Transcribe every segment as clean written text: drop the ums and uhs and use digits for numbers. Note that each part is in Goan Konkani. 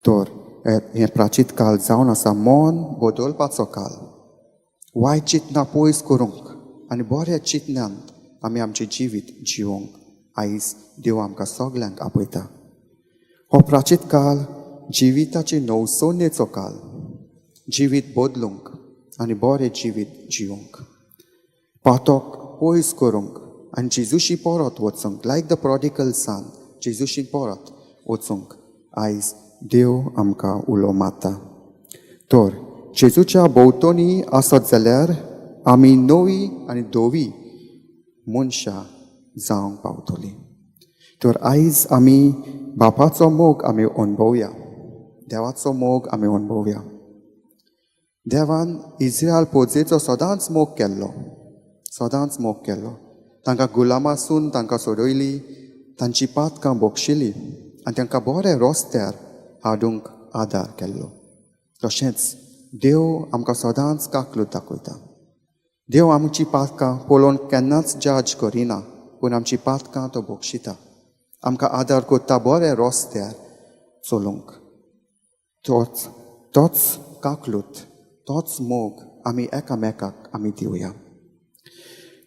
तर हें प्राचीत काल जावन आसा मन बदलपाचो काल. वायट चिंतनां पयस करूंक आनी बऱ्या चिंतनांत आमी आमचें जिवीत जिवोवंक आयज देव आमकां सगल्यांक आपयता. हो प्राचीत काल जिविताची नवसोनेचो काल, जिवीत बदलूंक आनी बरें जिवीत जिवोवंक, पातक पयस करूंक आनी जेजूशी परत वचूंक, लायक the prodigal सन, जेजूशी परत वचूंक आयज देव आमकां उलो मारता. तर जेजूच्या भोंवतणी आसत जाल्यार आमी नवी आनी धवी मनशां जावंक पावतलीं. तर आयज आमी बापाचो मोग आमी अणभवया, देवाचो मोग आमी अणभवया. देवान इस्रायल पोजेचो सदांच मोग केल्लो, सदांच मोग केल्लो. तांकां गुलामासून तांकां सोडयली, तांची पातकां बक्षिली आनी तांकां बरे रस्त्यार हाडूंक आदार केल्लो. तशेंच देव आमकां सदांच काकलूत दाखयता. देव आमची पातकां पळोवन केन्नाच जज करिना, पूण आमची पातकां तो बक्षिता, आमकां आदार करता बरे रस्त्यार चलूंक. तोच तोच काकलूत, तोच मोग आमी एकामेकाक आमी दिवया.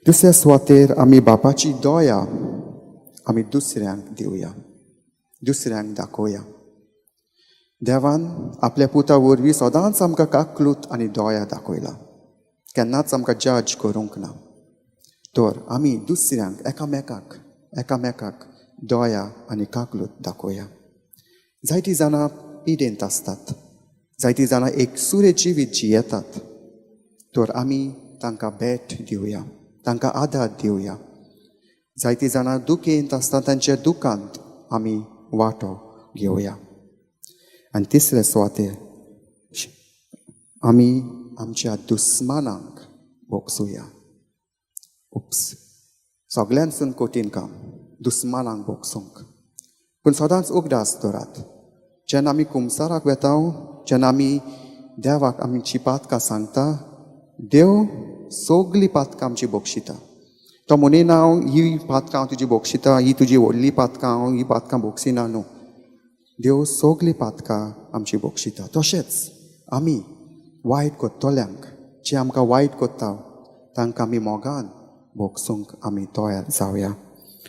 दुसऱ्या सुवातेर आमी बापाची दया आमी दुसऱ्यांक दिवया, दुसऱ्यांक दाखोवया. देवान आपल्या पुता वरवीं सदांच आमकां काकलूत आनी दया दाखयला, केन्नाच आमकां जज करूंक ना. तर आमी दुसऱ्यांक एकामेकाक एकामेकाक दया आनी काकलूत दाखोवया. जायतीं जाणां पिडेंत आसतात, जायतीं जाणां एकसुरें जिवीत जियेतात, तर आमी तांकां भेट दिवया, तांकां आदार दिवया. जायतीं जाणां दुखेंत आसता, तांच्या दुखांत आमी वांटो घेवया. आनी तिसरे सुवातेर आमी आमच्या दुस्मानांक भोगसुया. उप्स, सगल्यांसून कठीण काम दुस्मानांक भोगसूंक. पूण सदांच उगडास दवरात, जेन्ना आमी कुमसाराक वेता, जेन्ना आमी देवाक आमची पातकां सांगता, देव सगळीं पातकां आमची बक्षिता. तो म्हणिना हांव ही पातकां हांव तुजी बक्षिता, ही तुजी व्हडली पातकां हांव ही पातकां बक्षिना. न्हू, देव सगळीं पातकां आमची बक्षिता. तशेंच आमी वायट करतल्यांक, जे आमकां वायट करता, तांकां आमी मोगान भोगसूंक आमी तयार जावया.